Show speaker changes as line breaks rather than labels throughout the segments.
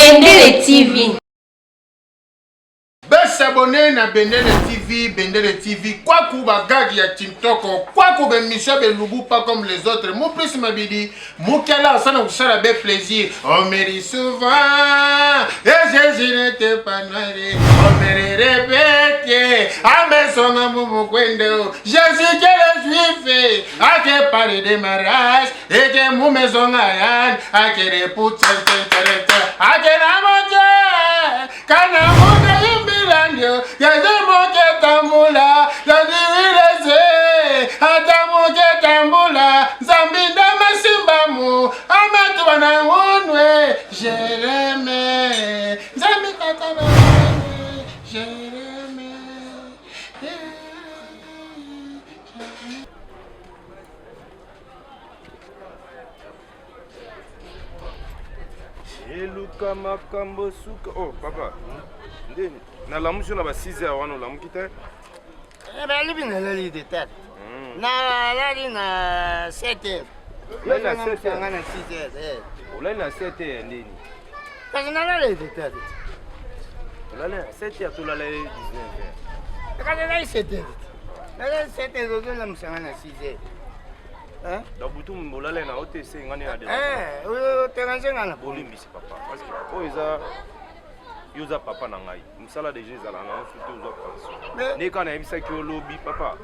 Bendele TV.
Besabone na Bendele TV, Bendele TV, kwaku ba gag ya Tintoko, kwaku be mission be lubu pas comme les autres. Mu plus mabidi, mukela asana kusala be plaisir. On me dit souvent, et Jésus n'était pas noir. On me répète, amesonga mumukwendo. Jésus que le juif, a ke parler de mariage, et que mumesonga yan, a ke repousse, a ke namote. Kana moke yimbilanyo, yaze moke tambula, yaziwileze, ata moke tambula, Nzambi ndama simbamu, amatuba na ngunwe, Jereme, Nzambi tata na ngunwe, Jereme.
Eluka makambo suka. Oh papa, ndeni nalamusi yo na ba 6 heures wana olamuki te?
Eh, balobi nalali de tard. Nalali na 7 heures.
Olali na 7 heures?
Nga na 6 heures. Eh.
Olali na 7 heures ndeni?
Kasi nalali de tard.
Olali na 7 heures tolala 19 heures.
Kasi nalali 7 heures. Nalali 7 heures ozolamusa nga na 6 heures. Hein?
Na butu bolala na yo te se nga nde na
Eh, oyo déranger nga na
bolimbisi papa parce que oyo eza yo oza papa na ngai mosala deja ezala na yo soki ozwa pension nde kaka nayebisaki yo lobi papa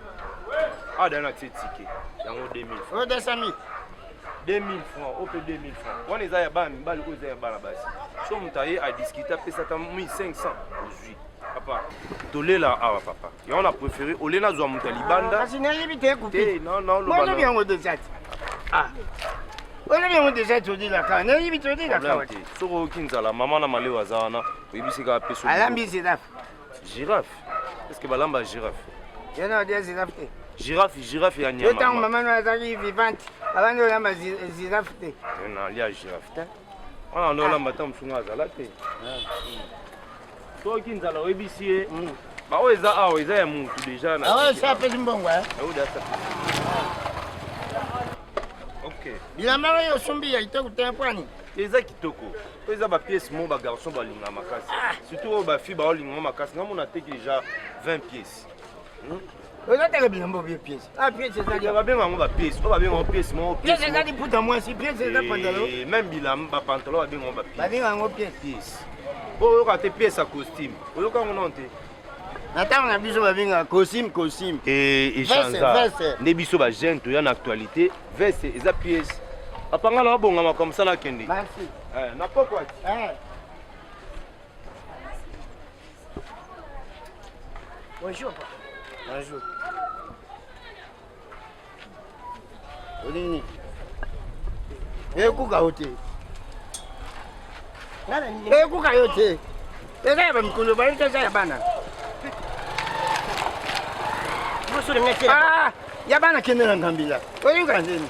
ada na tie tike yango 2000
oyo 200 000
2000 francs oyo mpe 2000 francs wana eza ya bana mibali oyo eza ya bana basi so moto aye adiskute apesa ata 1500 ozwi papa tolela awa papa yango na préféré olie nazwa moto ya libanda
kasi nayebi te
te
olobi yango deja te ah. olobi yango deja todilaka nayebi todilaka
te soki oyoki nzala mama na malewa aza wana oyebisi kaka peso
alambi girafe
girafe est ce que balamba girafe
yana odia girafe te
girafe girafe ya nyama
yo ntango mama no azalaki vivante abandi olamba girafe te
nalia girafe te wana ndo olamba ata mosunga azala te soki nzala oyebisi ye mm. baoyo eza awa eza ya mutu deja na
awa esi apesi mbongo eh?
ok
bilamba oyo osombi ya kitoko te pwani
eza kitoko oyo eza bapièce mo bagarçon balinga makasi ah. surtout oyo bafille baolinga makasi nga mona teki deja 20 pièces
hmm? ozataka bilamba obie pièce ah pièce ezali
babenga yango bapièce oyo babenga yango pièce moko
pièce eza liputa mwasi pièce eza pantalon
eh, même bilamba bapantalon babenga yango bapièce
babenga yango pièce
pièce oyo oyoka te pièce ya costume oyoka yango nano te
na ntango na biso babengaka costume costume
eh, echanza nde biso bajeune toya na actualité veste eza pièce papa nga na babongama comme ça nakende
merci
eh, na pokwa
Bonjour, papa. Bonjour. Olingi ekuka yo te ekuka yo te eza ya bamikolo bayo te eza ya bana ah, ya bana kende na ngambila oyoka ndeni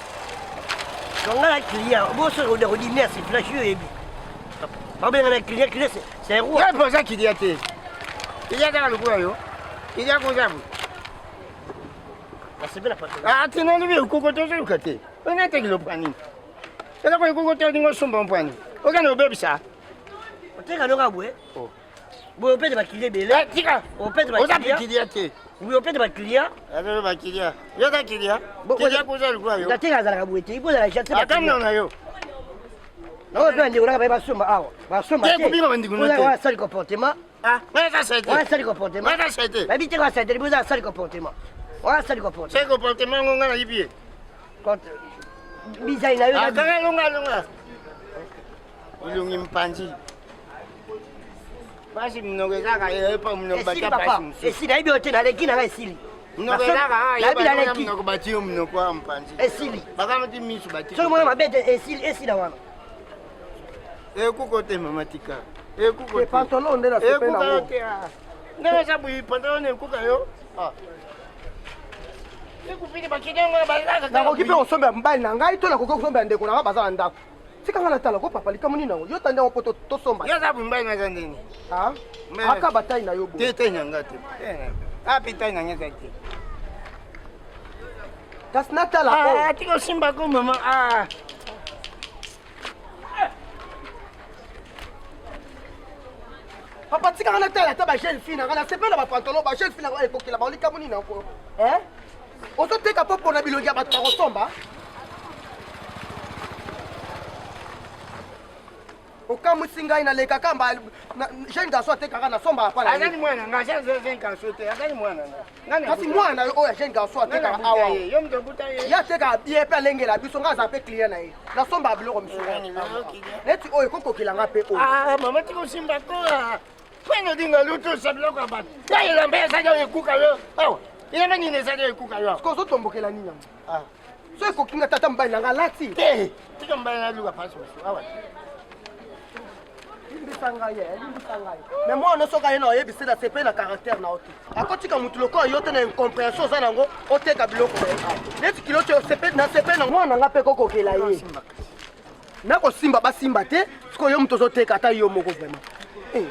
nga na client boso odimi ya flash yo oyebi babenga na client client c'est roi
ye mpoza client te client kaka lokola yo client koza bo atina lobi ekoko tozoluka te onateki lopwa nini eloko ekoko te olingi osomba mpwa nini okende obebisa
oteka loka boye oh. boye opete bakiliya ebele
eh, tika
opete
oza mpe kiliya te
boye opete bakiliya
azolo bakiliya yo oza kiliya kiliya koza lokola yo
nateka azalaka boye te ikozala gentil
akamna na yo
naoyo mpe bandeko nanga baye basomba awa basomba
te kobima bandeko na te
wana sali comportement
ah wana sali
wana sali comportement
wana sali te
babi te wana sali te boza sali comportement wana sali comportement
sali comportement ngo nga nayibi ye
bizali na yo
ah, kanga longa longa elongi mpanzi pasi monoko ezaka epa monoko
batia pasi mosusu esili nayebi yo te naleki nanga esili
monoko ezaka nayebi naleki monoko batie yo monoko ya mpanzi
esili
bakamati misu batie
soki mona mabe te esili esila wana
ekuko te mama tika ekuko te
pantalon nde na sepe
ekuka yo te ah. ndenge eza boye pantalon ekuka yo ah.
Nakoki mpe kosombela mobali na ngai to nakoki kosombela ndeko na ngai baza na ndako. Tika ngai natala ko papa likambo nini yango yo tandi yango mpo tosomba.
Yo aza mobali na aza ndenge.
Ah? Aka batai na yo
bo. Te te na ngai te. Api tai na ngai ezali te.
Kasi natala
ah, oh. Tika osimba ko mama. Ah.
Papa tika nga natala ata ba jeune fille na nga nasepela ba pantalon ba jeune fille na nga ekokela bango likambo nini yango eh? Ozoteka mpo pona bilongi ya bato bakosomba okamwisi ngai nalekaka mba jeune garçon atekaka nasombaka pa
azali mwana nga jeune garçon te azali mwana
nga kasi mwana na yo oyo ya jeune garçon atekaka awa ye atekaka bien mpe alengela biso ngai azala mpe client na ye nasombaka biloko misusu neti oyo ekokokela nga mpe oyo
ah, mama tika osimba ko ah. pwene odinga lutusa biloko ya bato ya elamba ezali oyo ekuka yo awa elamba nini ezali oyo ekuka yo
awa ozotombokela nini yango ah. so ekoki nga tata mobali na nga alati
te tika mobali naluka pasi mosusu awa
limbisa ngai eh, limbisa ngai mais mwana soki aye na oyebisi na sepe na caractère na yo te akotika motu lokola yo te na incompréhension oza nango oteka biloko na ye ah, neti kilo te na sepe na mwana nga mpe kokokela ye nakosimba basimba te sikoyo yo moto ozoteka ata yo moko vraiment eh,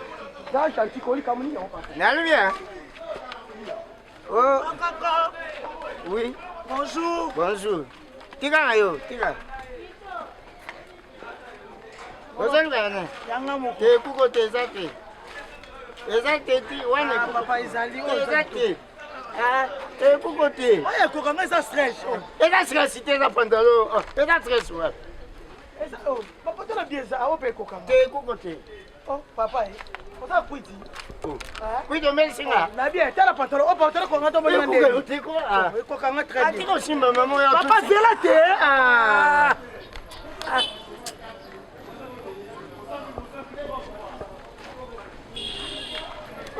za gentil kolikamu nini yango papa
nalobi Oh. Oui.
Bonjour.
Bonjour. Tika na yo, tika. Ozoluka nani?
Yanga moko.
Te kuko te eza te. Eza te ti wana
ah, papa ezali oyo
eza te. Ah, te kuko te.
Oyo ekoka nga eza stress. Oh.
Eza stress te eza pantalon. Oh, eza stress wapi?
Eza oh, papa tala bien eza awo pe ekoka.
Te kuko te.
Oh, papa, eh. Oza kwiti.
Oh. Kwiti omelisi nga.
Oh, na bien, tala pantalon. Oh, pantalon konga to mona
ndenge. Otiko.
Ah. Ekoka nga très bien.
Atiko simba maman ya.
Papa zela te. Ah.
Ah.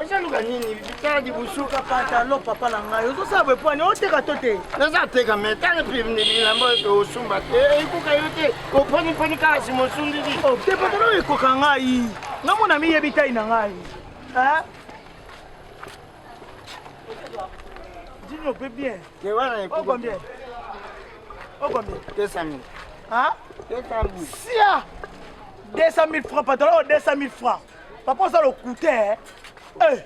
Ozaluka nini? Tala libusuka
pantalon papa na ngai. Ozosala boye pwani oteka to te?
Naza teka me tala bilamba osumba te ekoka yo te oponiponi kaka sima osundili.
Oh, te pantalon oyo ekoka ngai. Ngai mona miyebi tai na ngai. Junior pe bien.
Te wana
ekoka. Oh combien? Oh combien?
200 000.
Hein?
200 000.
Sia 200 000 francs pantalon oyo 200 000 francs. Papa oza lokuta eh. Eh.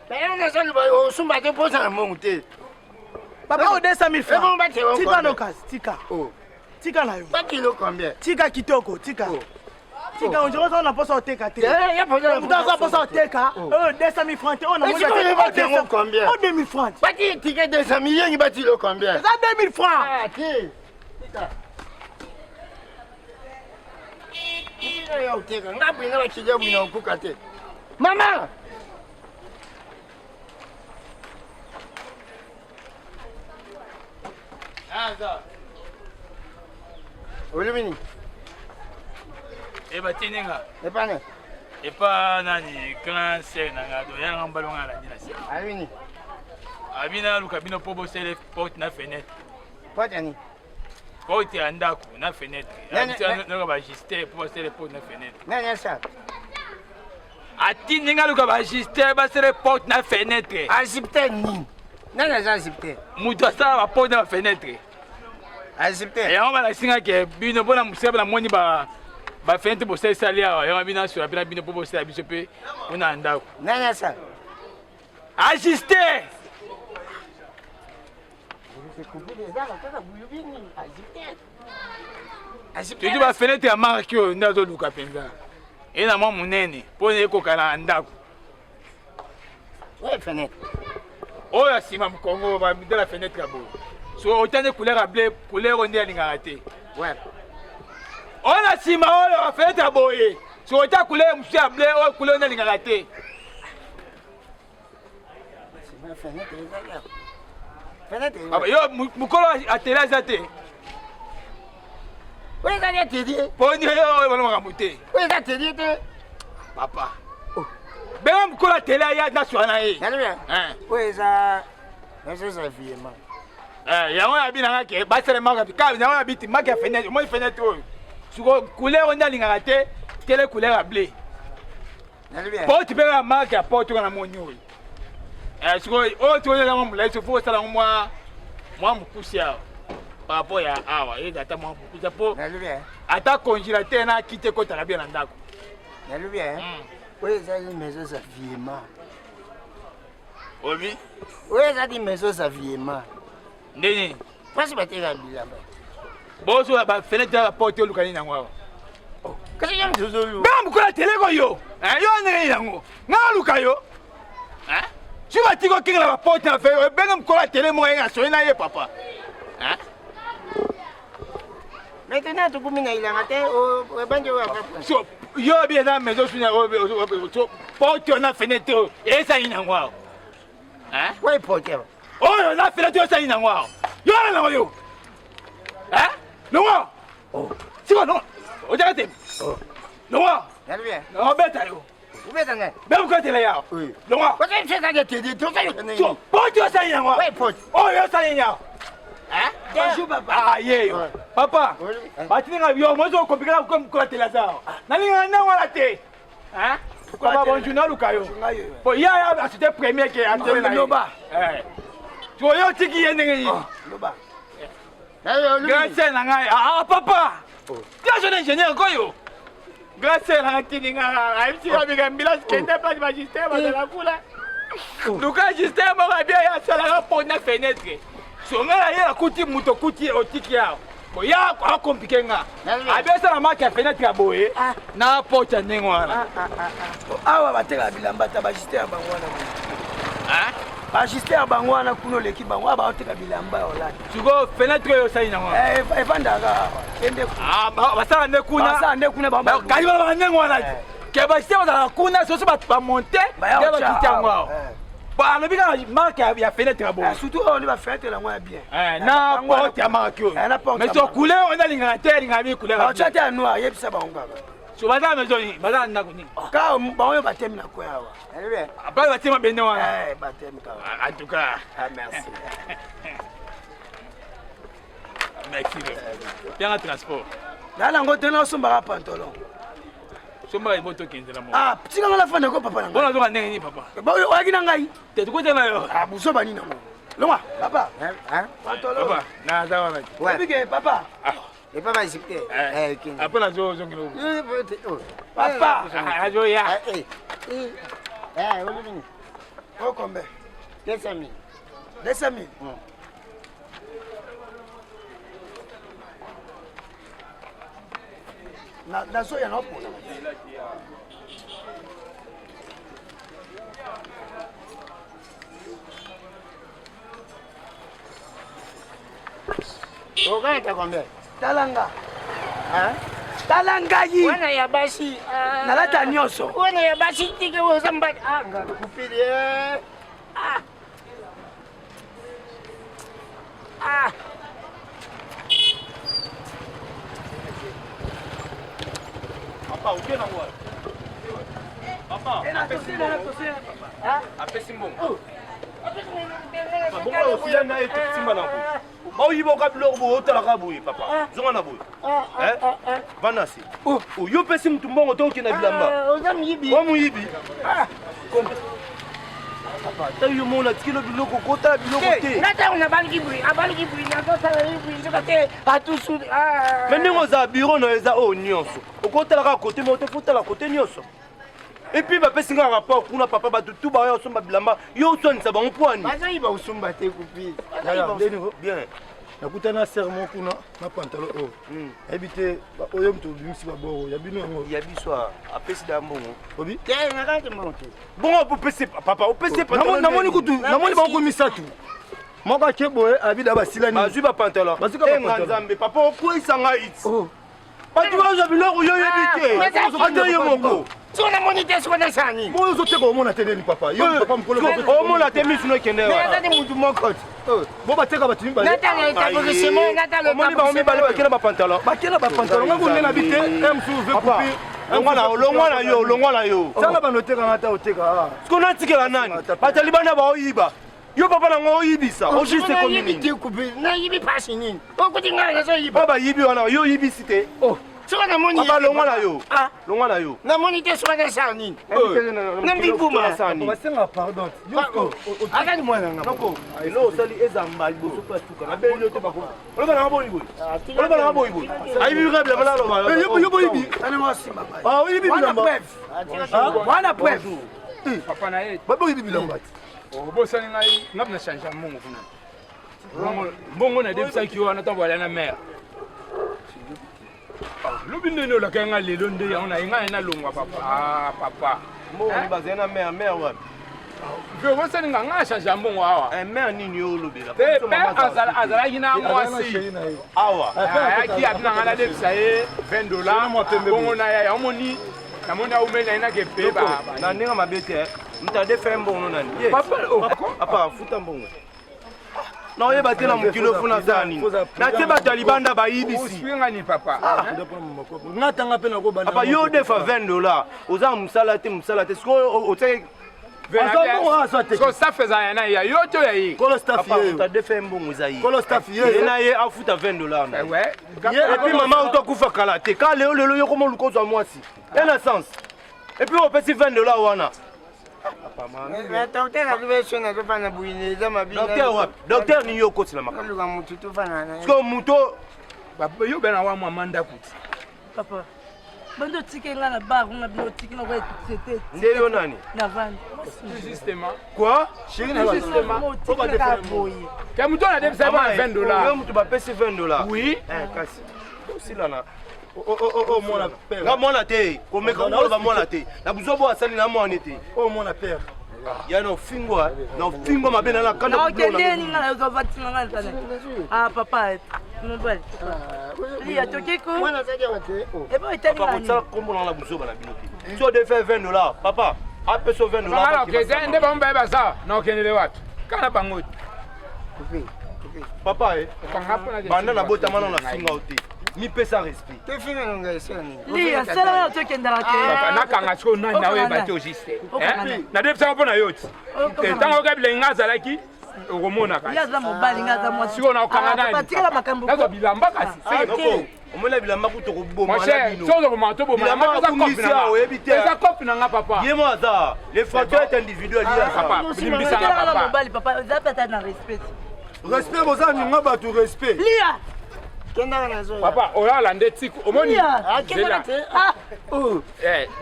Nayo nazoloba osumba te mposa na mbongo te.
Papa oyo 200 000 francs. Tika no kasi, tika.
Oh.
Tika na yo.
Bakilo combien?
Tika kitoko, tika.
Oh.
Tika on dirait oza na mposa oteka te.
Moto
aza mposa oteka oyo 200 000 francs te oyo
namoni combien?
Oyo 2000 francs.
Bati tika 200 000 yengi batilo combien?
Eza 2000 francs.
Ah, te. Tika. ya oteka nga bwina bakija bwina okuka te mama olobi nini
ebatindi nga
epane
epa nani grand sere na nga do yanga mbalo nga alandi na se
alobi nini
abina aluka bino mpo bosele porte na fenêtre
porte ya nini
Porte ya ndako na fenêtre. Nayoka ba ajuster mpo basele porte na fenêtre.
Nani asala?
Atindi nga luka ba ajuster basele porte na fenêtre.
Ajuster nini? Nani aza ajuster?
Moto asala ba porte na ba fenêtre.
Ajuster.
Yango balakisi nga ke bino mpo na mosala namoni ba ba fenêtre bosalisali awa yango bino asola mpe na bino mpo bosala biso mpe mpo na ndako.
Nani asala?
Ajuster! Toyebi ba fenêtre ya marque oyo nde azoluka mpenza ye na mwa monene mpo na ekoka na ndako oyo ya nsima mokongo bamidala fenêtre ya boye so otandi couleur ya bleu couleur oyo nde alingaka te oyo na nsima oyo bafenêtre ya boye so ota couleur mosusu ya bleu oyo couleur nde alingaka te yo mokolo atele aza te
oyo ezali atelier
poni oyo wana makambo te
oyo eza atelier te
papa oh. benga mokolo atele aya naswa na ye
oyo eza nazoza viema
eh, yango ya binanga ke basalemaka kaka yango ya biti maki ya fenêtre omoni fenêtre oyo siko couleur oyo nde alingaka te tele couleur ya bleu Porte mpe kaka marque ya porte wana moni oyo. Eh, sikoyo oyo toyo yango molai so fo osala yango mwa mwa mokuse awa par rapport ya awa eza ata mwa mokuse mpo ata congélateur na kiti ekotaka bien na ndako.
Nalobi eh? Hmm. Oyo ezali maison za viema.
Obi?
Oyo ezali maison za viema.
Ndenge?
Mpasi bateka bilamba.
Bozo ba fenêtre ya porte oluka nini yango awa?
Oh.
Benga mokolo ya tele ko yo. Eh, yo ndenge nini yango? Nga naluka yo. Eh? Soki batiki okengela baporte na fe, benga mokolo ya tele moko yenga soyi na ye papa. Eh?
Maintenant tokomi na ilanga te obandi oyo
So yo obi eza maison suna porte na fenêtre oyo esali nango awa.
Hein? Oui, porte.
Oyo na fenêtre oyo esali nango awa. Yo na nango yo. Hein? Longo. Oh. Siko non. Ojaka te. Oh. Longo. Obeta yo.
Ubeta ngai.
Bem kotela ya.
Oui.
Longo.
Oza mfeka de tede to sa yo.
So, porte osali nango.
Oui, porte.
Oyo osali nango. Hein?
Bonjour papa.
Ah, ye yo. Papa. Batindi nga yo mozo kompikela ko mkolatela za. Nalinga ndenge wana te. Hein? Papa bonjour naluka yo. Po ya ya c'était premier ke atele na.
Loba.
Eh. Tu yo otiki ye ndenge nini?
Loba.
Grand sœur na ngai. Ah papa. Tia jeune ingénieur koyo. Grand sœur na ngai tindi nga ayebisi nga bika mbila kende place ba Justin bazala kuna. Luka Justin moko abia ye asalaka mpo na fenêtre. So ngai naye nakuti moto okuti otiki awa. Boya akomplike nga. Abi asala marque ya fenêtre ya boye na porte ya ndenge wana.
Awa batekaka bilamba ta ba Justin ya bango wana. Ba Justin ya bango wana kuna oleki bango awa baoteka bilamba ya olata.
Sikoyo fenêtre oyo osali nango.
Evandaka awa. Kende
kuna. Basala nde kuna.
Basala nde kuna bango.
Kasi balobaka ndenge wana. Ke ba Justin bazalaka kuna soso bamonte nde bakiti yango awa. Alobi kaka marque ya fenêtre ya boye.
Surtout oyo nde ba fenêtre yango ya bien.
Na porte ya marque oyo. Mais so couleur oyo alingaka te alingaka mingi couleur.
Otya te ya noir yebisa bango kaka.
So baza na maison nini? Baza na ndako nini?
Kaka bango oyo batemi na coin awa.
Après batemi mabende wana.
Eh batemi kaka.
En tout cas.
Ah merci.
Merci. Yanga transport.
Na nango te nasombaka pantalon.
Sombaka ebo tokende na moko.
Ah, tika nga nafanda ko papa na ngai.
Bona zoka ndenge nini papa?
Oyaki na ngai.
Te tokota na yo.
Ah, buzoba nini yango? Longwa, papa.
Hein?
Pantalon.
Papa, na za wana.
Oyebi ke papa.
Et papa Justin. Eh, kende.
Après nazo zongela.
Papa.
Azoya.
Eh, eh. Eh, olobi nini?
Oh combien?
200 000.
200 000. Nazoya na opona.
Okata combien?
Tala nga.
Hein?
Tala ngai.
Wana ya basi.
Nalata nyonso.
Wana ya basi tika oza mbali. Ah, nga kupili. Ah. Ah.
Papa, oke na ngo. Papa, apesi mbongo. Bongo osila na ye tosimba na boye. Baoyiba biloko boye otalaka boye papa. Zonga na boye. Vanda se. Oyo opesi mutu mbongo to okenda bilamba.
Oza moyibi.
Wa moyibi. Papa, ata yo moko natikeli biloko kotala biloko te.
Nga ntango nabaliki boye, abaliki boye, nazosala ye boye, nzoka te atusu.
Me ndenge oza biro na yo eza oyo nyonso. Okotala kaka kote moko te, fo otala kote nyonso. Et puis bapesi nga rapport kuna papa bato tu baya osomba bilamba yo oswanisa bango mpo ani
bazoyiba osomba te kupi
bien
nakutana na sere moko kuna na pantalon oyo nayebi te oyo moto obimisi baboro ya bino yango
ya biso apesi da mbongo
obi
te nakati mbongo te
bongo opesi papa opesi
namoni kutu namoni bango misato moko ake boye abi da basilani
bazwi bapantalon enga nzambe papa okweyisa ngai ti bato bazwa biloko yo oyebi te ata yo moko
soko namoni te soko nasala nini
oyo ozoteka omona te nini papa yo papa mokolo
omona te misu nokende
azali mutu moko te
bo bateka bato mibale
natala etablissement natala
omoni bango mibale bakenda bapantalon
bakenda bapantalon ngai kunde na bi te msu ve couper
longwa na yo longwa na yo
tanga bando otekanga ata oteka
siko natikela nani batali bana baoyiba yo papa nango oyibisa ojuste
komi te coupe nayibi pasi nini okuti ngai nazoyiba
po bayibi wana yo oyibisi te
soko namoni
papa longwa na yo longwa na yo
namoni te soko nasala nini na mbibuma
basenga pardon
akani mwana nga
noko elo osali ezamba liboso mpe asuka nabeli yo te bako oloba nanga boyi boye oloba nanga boyi boye ayibi kaka bilamba naloba
yo boyibi oyibi bilamba
wana preuve
papa na ye
baboyibi bilamba ti
obosani ngai nga na change mbongo kuna mbongo nadebisaki yo wana ntango alya na mare. Lobi nde nde olakaki nga lelo nde yango na ye ngai nalongwa papa. Ah papa.
Mbongo ni bazali na mare mare wapi?
Vieux obosani nga nga change ya mbongo awa.
Eh mare nini yo olobela?
Te père azalaki na mwasi.
Awa.
Ayaki abina nga nadebisa ye 20 dollars. Bongo na ya omoni namoni aumeli na ye nake pe ba.
Na ndenge mabe te. Moto adefa ye mbongo nani?
Papa oh.
Papa futa mbongo. Naoyeba te na mokili ofuna asala nini natie bato ya libanda bayibisi
ngani papa
nga tanga mpe nakobanda
papa yo odefa 20 dollar oza na mosala te mosala te sikoyo otiaki
staff ezala ya naye ya yo to ya ye
kolo staff ye
adefa ye mbongo eza ye
kolo staff ye
na ye afuta 20 dollar na ye et puis mama otokufa kala te ka lelo lelo yo koma oluka ozwa mwasi ena sens et puis opesi 20 dollar wana.
Docteur azobe so nazofanda boye eza mabe.
Docteur wapi? Docteur ni yo okotela makambo.
Oluka motu tofanda na ye.
Sikoyo moto
yo bena wa mwa manda kuti.
Papa. Bando otiki nga na bar nga bino otiki nga kwa société.
Nde yo nani?
Na vandi.
Justement.
Quoi?
Chérie na justement. Ke moto na debisa ba 20 dollars.
Yo moto bapesi 20 dollars.
Oui.
Eh kasi. Osilana.
Oyo mwana père.
Nga mwana te, komeka koloba mwana te. Na buzoba oyo asali na mwana te.
Oyo mwana père.
Ya na ofingwa, na ofingwa mabe na na kanda.
Na okende ni nga na yo vati na nga tana. Ah papa, mobali. Liya toki ko.
Mwana azali awa te.
Ebo etali
Papa kotsala kombo na buzoba na bino te. So de fait 20 dollars, papa. Apesa 20 dollars.
Papa, okende nde bango baye baza na okendele wapi? Kana bango.
Papa eh. Banda na botama na finga yo te. Mipesa respect.
Tofinga na ngai esala nini?
Liya sala wana tokendaka te.
Papa nakanga sikoyo nani na oyeba te ojiste. Nadebisaka mpo na yo ti. Ntango oyoka bilenge nga azalaki okomona kasi.
Ye aza mobali nga aza mwasi.
Sikoyo nakokanga nani?
Tikala makambo.
Nazwa bilamba kasi.
Omona bilamba kutu koboma
na bino. Soki ozoboma toboma.
Bilamba akungisi awa oyebi te.
Eza cope na nga papa.
Ye mo aza. Le facteur est individuel. Ye aza.
Papa, limbisa nga papa.
Mobali papa, oza pe ata na respect.
Respect boza ninga bato respect.
Lia.
Kendaka na zo.
Papa, olala nde tiku. Omoni.
Zela.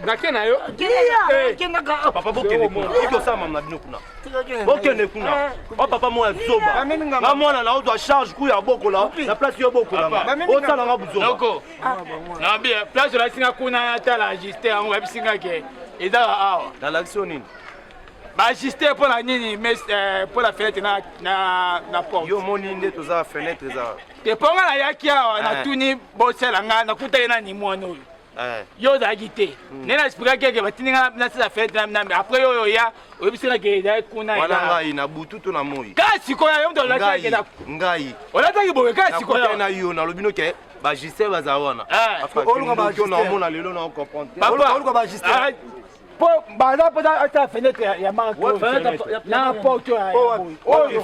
Nake na yo.
Lia. Kendaka.
Papa bokende kuna. Okosala mama na bino kuna. Bokende kuna. O papa moko ya zoba. Nga mwana na ozwa charge ku ya bokola na place yo bokola nga. Osala nga buzoba.
Noko. Nabi place olakisi nga kuna natala ajuste yango bayebisi nga ke eza awa.
Nalakisi yo nini?
Baajuste mpo na nini mpo na fenêtre na porte.
Yo omoni nde toza fenêtre eza.
Te mpo nga nayaki awa natuni bosala nga nakutaki nani mwana oyo. Yo ozalaki te nde na expliquaki eke batindi nga nasala fenêtre na après yo oyo ya oyebisi nga ke ezalaki kuna.
Wana ngai na butu to na moi.
Kaka sikoyo yo moto olataki
ngai.
Olataki boye kaka sikoyo.
Na yo nalobi no ke bajuste baza wana.
Oluka
bajuste naomona lelo na comprendre.
Papa oluka bajuste.
Po baza mpo ata fenêtre ya marque na porte oyo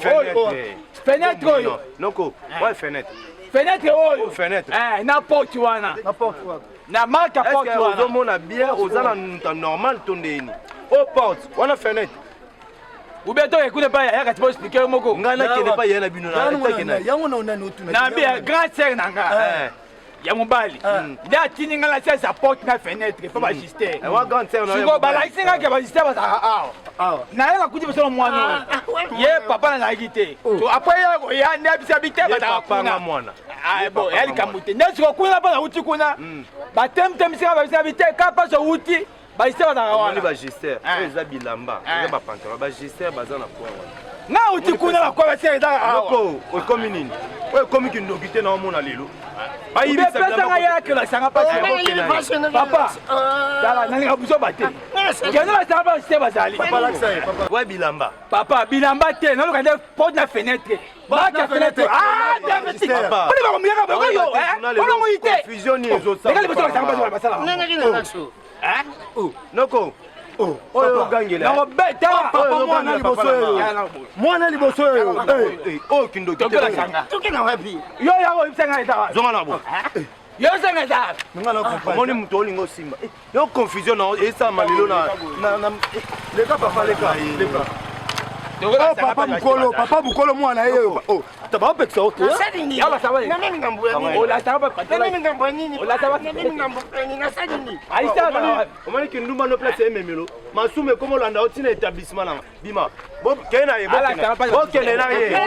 fenêtre oyo.
Noko, ouais fenêtre.
Fenêtre oyo.
Fenêtre.
Na porte wana.
Na porte wana.
Na marque ya porte wana.
Ozomona bien oza na muta normal to ndeni. O porte wana fenêtre.
Ou bien toke kuna epai yaya kati po expliquer yo moko.
Ngai nakende epai yaya na bino na
yango na nani otuna.
Na bien grand sœur na nga. Ya mobali nde atindi ngai nasalisa porte na fenêtre mpo bajuste sikoyo balakisi ngai ke bajuste bazalaka awa naye nakuti biso na mwana oyo ye papa nazalaki te après ye koya nde abisa bi te bazalaka kuna bon ya likambo te nde sikoyo kuna mpo nauti kuna batemtemisi ngai babisa bi te ka mpasi owuti bajuste bazalaka wana
bajuste oyo eza bilamba eza bapantalon bajuste baza na coin wana
nga uti kuna na kwa basi eza
awa ekomi nini oyo ekomi kindoki te na omona lelo
bayibisapesanga ye akelakisanga pasi papa tala nalinga buzoba te kende basanga basi te bazali
wa bilamba
papa bilamba te naluka nde porte na fenêtre baka fenêtre ah poni bakomiyaka bokoyo olongoyi te
confusion nini ezosala
liboso bakisanga basi basala
noko oyo ogangela
papa mwana liboso oyo mwana liboso oyo
oyo kindoki
tokenda wapi
yo yango oyebisanga eza
zonga na bo
yo sanga eza
omoni moto olinga osimba yo confusion na esalama lelo na
leka papa leka leka papa mokolo papa mokolo mwana ye oyo bapekisa yo te
omoni kindumba no place ememelo masumu ekoma olanda yo ntina établissement nanga bima kende na ye bokende na ye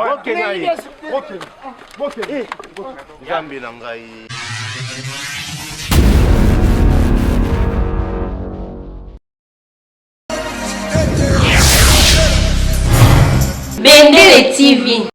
bokende na ye. Nzambe na ngai.
Bendele TV.